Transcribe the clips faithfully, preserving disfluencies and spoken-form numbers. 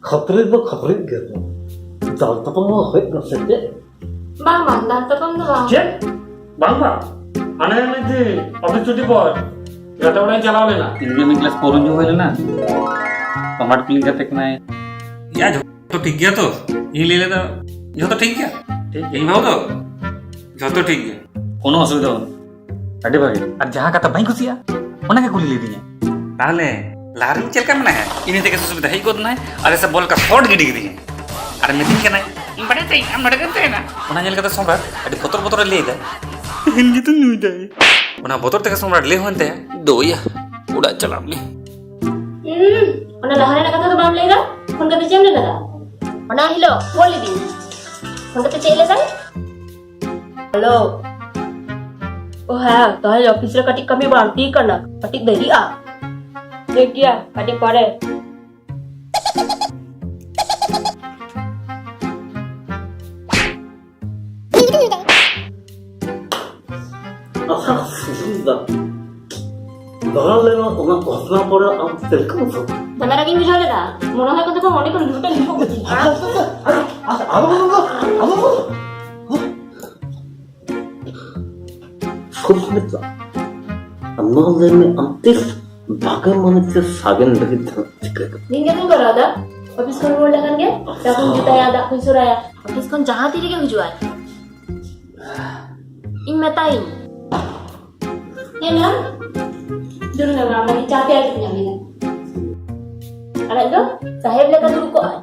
ᱠᱷᱟᱹᱯᱟᱹᱨᱤ ᱫᱚ ᱠᱷᱟᱹᱯᱟᱹᱨᱤᱜ ᱜᱮᱭᱟ ᱠᱚ᱾ ᱫᱟᱞ ᱛᱟᱯᱟᱢ ᱢᱟ ᱦᱩᱭᱩᱜ ᱜᱮᱭᱟ ᱥᱮ ᱪᱮᱫ? ᱵᱟᱝ, ᱵᱟᱝ, ᱫᱟᱞ ᱛᱟᱯᱟᱢ ᱫᱚ ᱵᱟᱝ᱾ ᱪᱮᱫ? ᱵᱟᱝ, ᱵᱟᱝ᱾ ᱦᱟᱱᱮ ᱢᱤᱫ ᱫᱤᱱ ᱚᱯᱷᱤᱥ ᱪᱷᱩᱴᱤ ᱯᱚᱨ ᱜᱟᱛᱮ ᱚᱲᱟᱜ ᱤᱧ ᱪᱟᱞᱟᱣ ᱞᱮᱱᱟ᱾ ᱤᱧ ᱜᱮ ᱢᱤᱫ ᱜᱞᱟᱥ ᱯᱟᱹᱣᱨᱟᱹ ᱧᱩ ᱦᱩᱭ ᱞᱮᱱᱟ᱾ ᱴᱚᱢᱟᱴ ᱠᱚᱞᱤᱧ ᱜᱟᱛᱮ ᱠᱟᱱᱟᱭ᱾ ᱭᱟ, ᱡᱷᱚᱛᱚ ᱴᱷᱤᱠ ᱜᱮᱭᱟ ᱛᱚ? ᱤᱧ ᱞᱟᱹᱭ ᱞᱮᱫᱟ, ᱡᱷᱚᱛᱚ ᱴᱷᱤᱠ ᱜᱮᱭᱟ? ᱴᱷᱤᱠ ᱜᱮᱭᱟ᱾ ᱤᱧ ᱵᱟᱹᱦᱩ ᱫᱚ ᱡᱷᱚᱛᱚ ᱴᱷᱤᱠ ᱜᱮᱭᱟ᱾ ᱠᱳᱱᱳ ᱚᱥᱩᱵᱤᱫᱷᱟ ᱵᱟᱹᱱᱩᱜ᱾ ᱟᱹᱰᱤ ᱵᱷᱟᱹᱜᱤ᱾ ᱟᱨ ᱡᱟᱦᱟᱸ ᱠᱟᱛᱷᱟ ᱵᱟᱹᱧ ᱠᱩᱥᱤᱭᱟᱜᱼᱟ, ᱚᱱᱟ ᱜᱮ ᱠᱩᱞᱤ ᱞᱤᱫᱤᱧᱟ᱾ ᱛᱟᱦᱞᱮ ᱞᱟᱦᱟ ᱨᱮ ᱪᱮᱫ ᱞᱮᱠᱟ ᱢᱮᱱᱟᱭᱟ? ᱤᱱᱟᱹ ᱛᱮᱜᱮ ᱥᱩᱥᱢᱤᱛᱟ ᱦᱮᱡ ᱜᱚᱫ ᱱᱟᱭ, ᱟᱨ ᱥᱮ ᱵᱚᱞ ᱠᱟ ᱥᱚᱴ ᱜᱤᱰᱤ ᱠᱮᱫᱤᱧᱟ᱾ ᱟᱨ ᱢᱮᱛᱟᱹᱧ ᱠᱟᱱᱟᱭ, "ᱤᱧ ᱵᱟᱰᱟᱭ ᱛᱟᱹᱧ, ᱟᱢ ᱱᱚᱰᱮ ᱜᱮᱢ ᱛᱟᱦᱮᱱᱟ?" ᱚᱱᱟ ᱧᱮᱞ ᱠᱟᱛᱮ ᱥᱚᱢᱨᱟᱴ ᱟᱹᱰᱤ ᱵᱚᱛᱚᱨ ᱵᱚᱛᱚᱨ ᱮ ᱞᱟᱹᱭ ᱮᱫᱟ, "ᱛᱮᱦᱮᱧ ᱜᱮᱛᱚ ᱧᱩᱭ ᱫᱟᱭ᱾" ᱚᱱᱟ ᱵᱚᱛᱚᱨ ᱛᱮᱜᱮ ᱥᱚᱢᱨᱟᱴ ᱞᱟᱹᱭ ᱦᱩᱭᱮᱱ ᱛᱟᱭᱟ, "ᱫᱳᱭᱟ, ᱚᱲᱟᱜ ᱪᱟᱞᱟᱜ ᱢᱮ᱾" ᱦᱩᱸ, ᱚᱱᱟ ᱞᱟᱦᱟ ᱨᱮᱱᱟᱜ ᱠᱟᱛᱷᱟ ᱫᱚ ᱵᱟᱢ ᱞᱟᱹᱭ ᱮᱫᱟ? ᱯᱷᱳᱱ ᱠᱟᱛᱮ ᱪᱮᱫ ᱮᱢ ᱞᱟᱹᱭ ᱞᱮᱫᱟ? ᱚᱱᱟ ᱦᱤᱞᱳᱜ ᱯᱷᱳᱱ ᱞᱤᱫᱤᱧ᱾ ᱯᱷᱳᱱ ᱠᱟᱛᱮ ᱪᱮᱫ ᱞᱟᱹᱭ ᱫᱟᱭ? ᱦᱮᱞᱳ᱾ ᱳ ᱦᱮᱸ, ᱛᱟᱦᱞᱮ ᱚᱯᱷᱤᱥ ᱨᱮ ᱠᱟᱹᱴᱤᱡ ᱠᱟᱹᱢᱤ ᱵᱟᱹᱲᱛᱤ ᱠᱟᱱᱟ, ᱠᱟᱹᱴᱤᱡ ᱫᱮᱨᱤᱜᱼᱟ᱾ ᱴᱷᱤᱠ ᱜᱮᱭᱟ, ᱠᱟᱹᱴᱤᱡ ᱯᱚᱨᱮ᱾ ᱟᱥᱟ ᱥᱩᱥᱢᱤᱛᱟ᱾ ᱫᱟᱬᱟ ᱞᱮᱱᱟ ᱚᱱᱟ ᱜᱷᱚᱴᱚᱱᱟ ᱯᱚᱨᱮ ᱟᱢ ᱪᱮᱫ ᱞᱮᱠᱟᱢ ᱵᱩᱡᱷᱟᱹᱣ? ᱫᱚᱢᱮ ᱨᱟᱹᱜᱤᱧ ᱵᱩᱡᱷᱟᱹᱣ ᱞᱮᱫᱟ᱾ ᱢᱚᱱᱮ ᱦᱚᱭ ᱠᱚᱛᱮ ᱠᱚ ᱢᱚᱱᱮ ᱠᱚ ᱞᱩᱴᱟᱹ ᱞᱩᱴᱟᱹ ᱠᱚ ᱪᱤᱠᱟᱹ᱾ ᱟᱞᱚ, ᱟᱞᱚ, ᱟᱞᱚ, ᱟᱞᱚ᱾ ᱥᱩᱥᱢᱤᱛᱟ, ᱟᱢ ᱱᱚᱣᱟ ᱞᱟᱹᱭ ᱢᱮ, ᱟᱢ ᱛᱤᱥ ᱵᱷᱟᱜᱮ ᱢᱚᱱᱮ ᱛᱮ ᱥᱟᱜᱮᱱ ᱞᱟᱹᱜᱤᱫ ᱡᱟᱦᱟᱸ ᱪᱤᱠᱟᱹ ᱠᱟᱫᱟ? ᱱᱤᱧ ᱜᱮᱛᱚᱧ ᱠᱚᱨᱟᱣ ᱫᱟ᱾ ᱚᱯᱷᱤᱥ ᱠᱷᱚᱱ ᱨᱩᱣᱟᱹᱲ ᱞᱮᱠᱷᱟᱱ ᱜᱮ ᱪᱟ ᱠᱚᱧ ᱪᱚᱸᱫᱟᱭᱟ, ᱫᱟᱜ ᱠᱚᱧ ᱥᱚᱨᱟᱭᱟ᱾ ᱚᱯᱷᱤᱥ ᱠᱷᱚᱱ ᱡᱟᱦᱟᱸ ᱛᱤ ᱨᱮᱜᱮ ᱦᱤᱡᱩᱜ ᱟᱭ, ᱤᱧ ᱢᱮᱛᱟᱭᱤᱧ, "ᱦᱮᱸ ᱢᱮᱢ, ᱫᱩᱲᱩᱵ ᱢᱮ, ᱢᱟ, ᱟᱢ ᱞᱟᱹᱜᱤᱫ ᱪᱟ ᱛᱮᱭᱟᱨ ᱠᱟᱛᱮᱧ ᱟᱹᱜᱩᱭᱮᱫᱟ᱾" ᱟᱨ ᱟᱡ ᱫᱚ ᱥᱟᱦᱮᱵ ᱞᱮᱠᱟ ᱫᱩᱲᱩᱵ ᱠᱚᱜᱼᱟᱭ᱾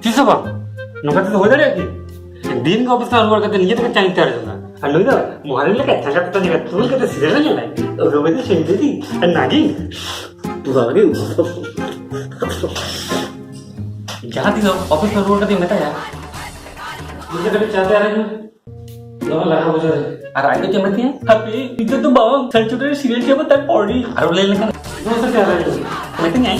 ᱛᱤᱥ ᱦᱚᱸ ᱵᱟᱝ᱾ ᱱᱚᱝᱠᱟ ᱛᱮᱫᱚ ᱦᱩᱭ ᱫᱟᱲᱮᱭᱟᱜᱼᱟ ᱠᱤ? ᱫᱤᱱ ᱜᱮ ᱚᱯᱷᱤᱥ ᱠᱷᱚᱱ ᱨᱩᱣᱟᱹᱲ ᱠᱟᱛᱮ ᱱᱤᱡᱮ ᱛᱮᱜᱮ ᱪᱟᱧ ᱛᱮᱭᱟᱨ ᱡᱚᱝᱟ᱾ ᱟᱨ ᱱᱩᱭ ᱫᱚ ᱢᱚᱦᱟᱨᱤ ᱞᱮᱠᱟ ᱡᱟᱸᱜᱟ ᱛᱮ ᱡᱟᱸᱜᱟ ᱛᱩᱞ ᱠᱟᱛᱮ ᱥᱤᱨᱤᱭᱟᱞ ᱧᱮᱞᱟᱭ᱾ ᱨᱚᱵᱤᱱᱫᱨᱚ ᱥᱚᱝᱜᱤᱛ ᱟᱨ ᱱᱟᱜᱤᱱ᱾ ᱯᱩᱨᱟᱹ ᱜᱮ᱾ ᱡᱟᱦᱟᱸ ᱛᱤᱥ ᱚᱯᱷᱤᱥ ᱠᱷᱚᱱ ᱨᱩᱣᱟᱹᱲ ᱠᱟᱛᱮᱧ ᱢᱮᱛᱟᱭᱟ, "ᱱᱤᱡᱮ ᱠᱟᱹᱴᱤᱡ ᱪᱟ ᱛᱮᱭᱟᱨ ᱟᱹᱧ ᱢᱮ᱾" ᱫᱚᱢᱮ ᱞᱟᱸᱜᱟ ᱵᱩᱡᱷᱟᱹᱣ ᱫᱟ᱾ ᱟᱨ ᱟᱡ ᱫᱚ ᱪᱮᱫ ᱢᱮᱛᱟᱭᱟ? "ᱦᱟᱯᱮ, ᱱᱤᱛᱚᱜ ᱫᱚ ᱵᱟᱝ, ᱥᱟᱲᱮ ᱪᱷᱚᱴᱟ ᱨᱮ ᱥᱤᱨᱤᱭᱟᱞ ᱪᱟᱵᱟ, ᱛᱟᱨᱯᱚᱨᱮ᱾" ᱟᱨᱚ ᱞᱟᱹᱭ ᱞᱮᱠᱷᱟᱱ, "ᱫᱩ ᱥᱮ ᱪᱟᱨ ᱨᱮ ᱢᱤᱛᱟᱹᱧᱟᱭ,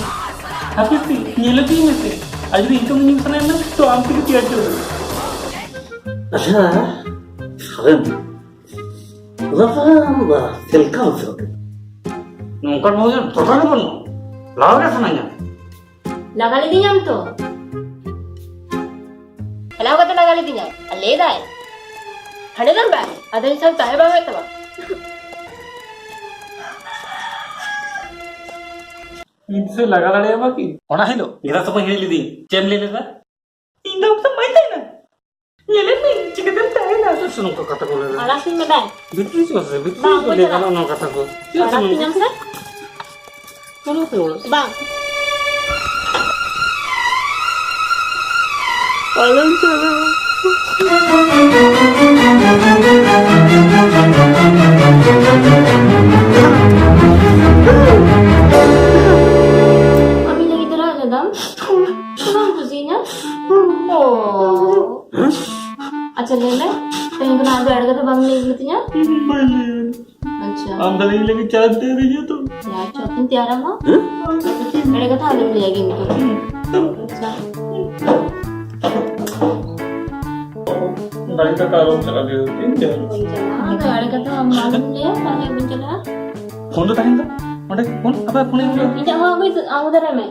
ᱦᱟᱯᱮ ᱥᱮ, ᱧᱮᱞ ᱦᱚᱪᱚᱧ ᱢᱮᱥᱮ, ᱟᱨ ᱡᱩᱫᱤ ᱤᱧ ᱛᱮᱢ ᱧᱩ ᱥᱟᱱᱟᱭᱮᱫ ᱢᱮ, ᱛᱚ ᱟᱢ ᱛᱮᱜᱮ ᱛᱮᱭᱟᱨ ᱦᱚᱪᱚ ᱢᱮ᱾" ᱟᱪᱪᱷᱟ, ᱥᱟᱨᱮᱱ, ᱞᱟᱯᱷᱟᱝ ᱵᱟ, ᱪᱮᱫ ᱞᱮᱠᱟ ᱵᱩᱡᱷᱟᱹᱣ ᱠᱮᱫᱟ? ᱱᱚᱝᱠᱟᱱ ᱢᱚᱡᱟ ᱴᱚᱴᱷᱟ ᱜᱮ ᱵᱟᱹᱱᱩᱜᱼᱟ᱾ ᱞᱟᱜᱟᱣ ᱜᱮ ᱥᱟᱱᱟᱧᱟ᱾ ᱞᱟᱜᱟ ᱞᱤᱫᱤᱧᱟᱢ ᱛᱚ᱾ ᱪᱟᱞᱟᱣ ᱠᱟᱛᱮ ᱞᱟᱜᱟ ᱞᱤᱫᱤᱧᱟᱭ᱾ ᱟᱨ ᱞᱟᱹᱭ ᱫᱟᱭ, "ᱦᱟᱸᱰᱮ ᱫᱚᱱ ᱵᱟᱭ, ᱟᱫᱚ ᱤᱧ ᱥᱟᱶ ᱛᱟᱦᱮᱸ ᱵᱟᱝ ᱦᱩᱭᱩᱜ ᱛᱟᱢᱟ᱾" ᱤᱧ ᱥᱮ ᱞᱟᱜᱟ ᱫᱟᱲᱮᱭᱟᱢᱟ ᱠᱤ? ᱚᱱᱟ ᱦᱤᱞᱳᱜ ᱜᱮᱸᱫᱟ ᱥᱟᱵᱚᱱ ᱦᱤᱲᱤᱧ ᱞᱤᱫᱤᱧ᱾ ᱪᱮᱫ ᱮᱢ ᱞᱟᱹᱭ ᱞᱮᱫᱟ? ᱤᱧ ᱫᱚ ᱟᱢ ᱥᱟᱶ ᱵᱟᱹᱧ ᱛᱟᱦᱮᱱᱟ᱾ ᱧᱮᱞᱮᱫ ᱢᱮᱭᱟᱹᱧ, ᱪᱤᱠᱟᱹᱛᱮᱢ ᱛᱟᱦᱮᱱᱟ? ᱪᱮᱫ ᱥᱮ ᱱᱚᱝᱠᱟ ᱠᱟᱛᱷᱟ ᱠᱚ ᱞᱟᱹᱭ ᱫᱟ? ᱟᱲᱟᱜ ᱤᱧ ᱢᱮ ᱵᱟᱭ᱾ ᱵᱷᱤᱛᱨᱤ ᱪᱚ ᱥᱮ, ᱵᱷᱤᱛᱨᱤ ᱵᱟᱝ, ᱠᱚ ᱵᱟᱹᱧ ᱞᱟᱹᱭ ᱪᱟᱞᱟᱜᱼᱟ᱾ ᱜᱟᱱᱚᱜ ᱱᱚᱣᱟ ᱠᱟᱛᱷᱟ ᱠᱚ᱾ ᱪᱮᱫ ᱥᱮ ᱟᱲᱟᱜ ᱱᱚᱝᱠᱟ? ᱤᱧ ᱟᱢ ᱥᱮ᱾ ᱪᱟᱞᱟᱜ ᱛᱮ ᱚᱲᱟᱜ᱾ ᱵᱟᱝ᱾ ᱟᱞᱚᱢ ᱪᱟᱞᱟᱜᱼᱟ᱾ ᱟᱢ ᱤᱧ ᱞᱟᱹᱜᱤᱫ ᱛᱮ ᱨᱟᱜ ᱞᱮᱫᱟᱢ? ᱵᱟᱢ ᱠᱩᱥᱤᱭᱟᱹᱧᱟ? ᱚ᱾ ᱟᱪᱪᱷᱟ, ᱞᱟᱹᱭ ᱢᱮ, ᱛᱮᱦᱮᱧ ᱠᱷᱚᱱᱟᱜ ᱟᱫᱚ ᱮᱲᱮ ᱠᱟᱛᱷᱟ ᱵᱟᱢ ᱞᱟᱹᱭ ᱢᱮᱛᱤᱧᱟ? ᱵᱟᱹᱧ ᱞᱟᱹᱭᱟ᱾ ᱟᱪᱪᱷᱟ᱾ ᱟᱢ ᱛᱟᱦᱞᱮ ᱤᱧ ᱞᱟᱹᱜᱤᱫ ᱪᱟ ᱛᱮᱭᱟᱨ ᱦᱤᱡᱩᱜ ᱛᱚ᱾ ᱪᱟ ᱪᱚᱯ ᱤᱧ ᱛᱮᱭᱟᱨ ᱟᱢᱟ᱾ ᱦᱮᱸ? ᱮᱲᱮ ᱠᱟᱛᱷᱟ ᱟᱞᱚᱢ ᱞᱟᱹᱭᱟ ᱠᱤᱱᱛᱩ᱾ ᱦᱮᱸ᱾ ᱟᱪᱪᱷᱟ᱾ ᱫᱟᱲᱮ ᱠᱟᱛᱷᱟ ᱟᱞᱚᱢ ᱪᱟᱞᱟᱜ ᱜᱮᱭᱟ, ᱴᱷᱤᱠ ᱜᱮᱭᱟ? ᱵᱟᱹᱧ ᱪᱟᱞᱟᱜᱼᱟ᱾ ᱟᱫᱚ ᱮᱲᱮ ᱠᱟᱛᱷᱟ ᱟᱢ ᱟᱞᱚᱢ ᱞᱟᱹᱭᱟ, ᱛᱟᱦᱞᱮ ᱵᱟᱹᱧ ᱪᱟᱞᱟᱜᱼᱟ᱾ ᱯᱷᱳᱱ ᱫᱚ ᱛᱟᱦᱮᱱ ᱫᱚ᱾ ᱚᱸᱰᱮ ᱯᱷᱳᱱ, ᱟᱯᱮ ᱯᱷᱳᱱ ᱤᱧ ᱤᱧᱟᱹᱜ ᱦᱚᱸ ᱟᱹᱜᱩᱭ, ᱟᱹᱜᱩ ᱫᱟᱨᱟᱭ ᱢᱮ᱾